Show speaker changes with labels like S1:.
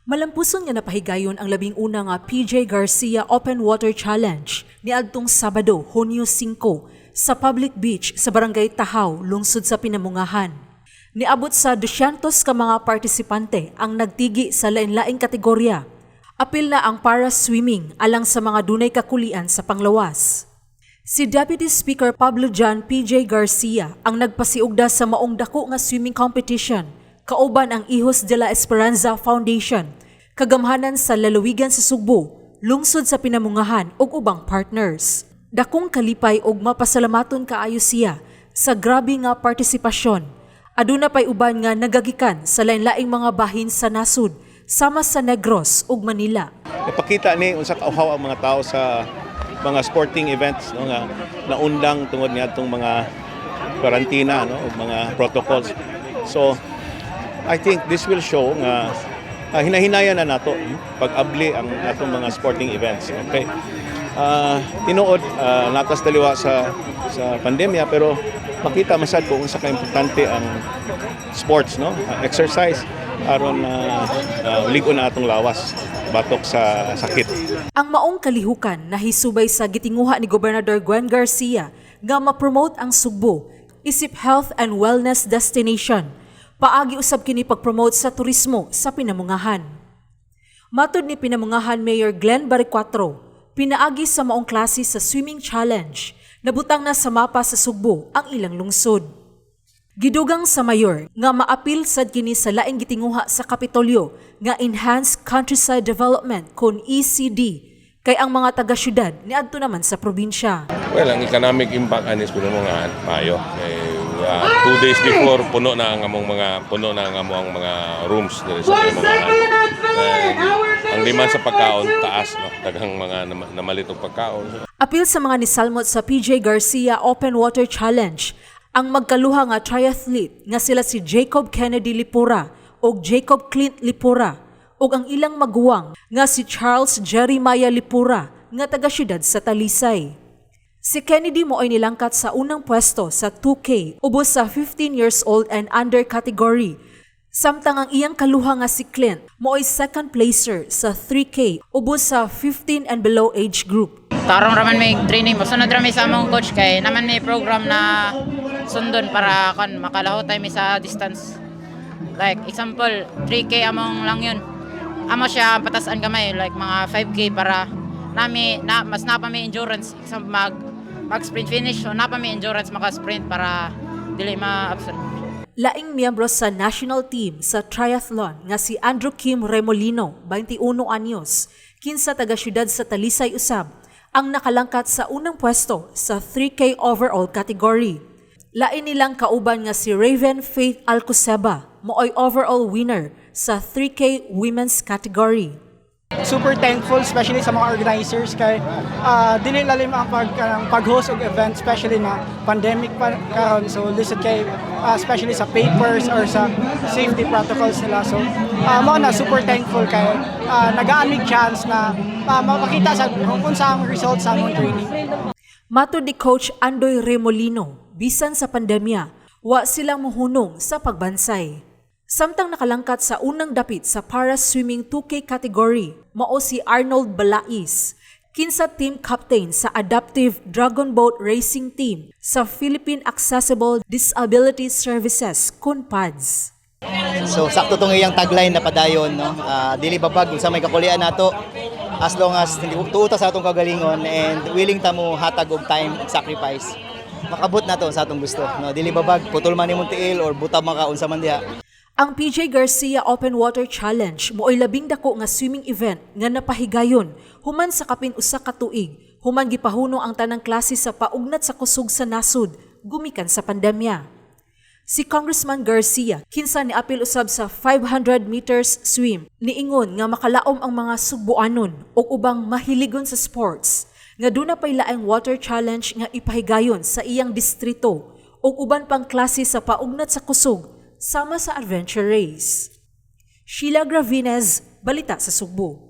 S1: Malampuson nga napahigayon ang 11 nga PJ Garcia Open Water Challenge niadtong Sabado, Hunyo 5, sa public beach sa Barangay Tahaw, lungsod sa Pinamungahan. Niabot sa 200 ka mga partisipante ang nagtigi sa lain-laing kategorya. Apil na ang para swimming alang sa mga dunay kakulian sa panglawas. Si Deputy Speaker Pablo John PJ Garcia ang nagpasiugda sa maong dako nga swimming competition kauban ang Hijos de la Esperanza Foundation, kagamhanan sa lalawigan sa Sugbo, lungsod sa Pinamungahan ug ubang partners. Dakong kalipay ug mapasalamaton kaayo siya sa grabe nga partisipasyon. Aduna pay uban nga nagagikan sa lain-laing mga bahin sa nasud sama sa Negros ug Manila.
S2: Ipakita ni unsa kauhaw ang mga tao sa mga sporting events, no, nga naundang tungod niadtong mga karantina, no, ug mga protocols. So I think this will show nga hinahinayan na nato pag-abli ang atong mga sporting events. Okay. Tinuod natas daliwa sa pandemya, pero makita man sad kung unsa ka importante ang sports, no, exercise aron na lig-on na atong lawas batok sa sakit.
S1: Ang maong kalihukan nahisubay sa gitinguha ni Gobernador Gwen Garcia nga ma-promote ang Sugbo isip health and wellness destination. Paagi usab kini pag-promote sa turismo sa Pinamungahan. Matod ni Pinamungahan Mayor Glenn Baricuatro, pinaagi sa maong klase sa swimming challenge, nabutang na sa mapa sa Sugbo ang ilang lungsod. Gidugang sa mayor nga maapil sad kini sa laing gitinguha sa Kapitolyo nga Enhanced Countryside Development kon ECD, kay ang mga taga-syudad niadto naman sa probinsya.
S3: Well, ang economic impact ani sa Pinamungahan, maayo. Eh, 2 days before, puno na ang among mga rooms diri sa Pinamungahan. Eh, ang demand sa pagkaon taas, no, daghang mga namalit og pagkaon. So,
S1: Apil sa mga nisalmot sa PJ Garcia Open Water Challenge ang magkaluha nga triathlete nga sila si Jacob Kennedy Lipura ug Jacob Clint Lipura ug ang ilang maguwang nga si Charles Jeremiah Lipura nga taga-syudad sa Talisay. Si Kennedy mo'y nilangkat sa unang pwesto sa 2K ubos sa 15 years old and under category. Samtang ang iyang kaluha nga si Clint mo'y second placer sa 3K ubos sa 15 and below age group.
S4: Tarong raman may training mo. Sunod ra may sa among coach kay naman may program na sundon para kon makalahutay mi sa distance. Like example, 3K among lang yun. Amo siya patasan gamay, like mga 5K, para nami na mas napa may endurance. Example, mag sprint finish, so napa may endurance maka sprint para dili ma-absent.
S1: Laing miyembro sa national team sa triathlon nga si Andrew Kim Remolino, 21 anyos, kinsa taga-syudad sa Talisay usab, ang nakalangkat sa unang pwesto sa 3K overall category. Lain nilang kauban nga si Raven Faith Alcoseba, mooy overall winner sa 3K women's category.
S5: Super thankful, especially sa mga organizers, kay dili lalim ang pag-host og event, especially na pandemic pa karon, so lisod kay especially sa papers or sa safety protocols nila. So mao na, super thankful kay nagaan mig chance na makita sa kung unsa ang results sa among training.
S1: Matod ni Coach Andoy Remolino, bisan sa pandemya, wa sila mohunong sa pagbansay. Samtang nakalangkat sa unang dapit sa para swimming 2K category, mao si Arnold Balais, kinsa team captain sa Adaptive Dragon Boat Racing Team sa Philippine Accessible Disability Services, kun PADS.
S6: So sakto tong iyang tagline na padayon, no. Dili babag unsa may kakulian nato, as long as tuo ta sa atong kagalingon and willing ta mo hatag og time ug sacrifice. Makabot nato sa atong gusto, no. Dili babag putol man imong tiil or buta man ka, unsa man diha.
S1: Ang PJ Garcia Open Water Challenge mooy labing dako nga swimming event nga napahigayon human sa kapin 1 ka tuig human gipahunong ang tanang klase sa paugnat sa kusog sa nasod gumikan sa pandemya. Si Congressman Garcia, kinsa niapil usab sa 500 meters swim, niingon nga makalaom ang mga Sugboanon ug ubang mahiligon sa sports nga duna pay laing water challenge nga ipahigayon sa iyang distrito ug uban pang klase sa paugnat sa kusog sama sa adventure race. Sheila Gravines, Balita sa Sugbo.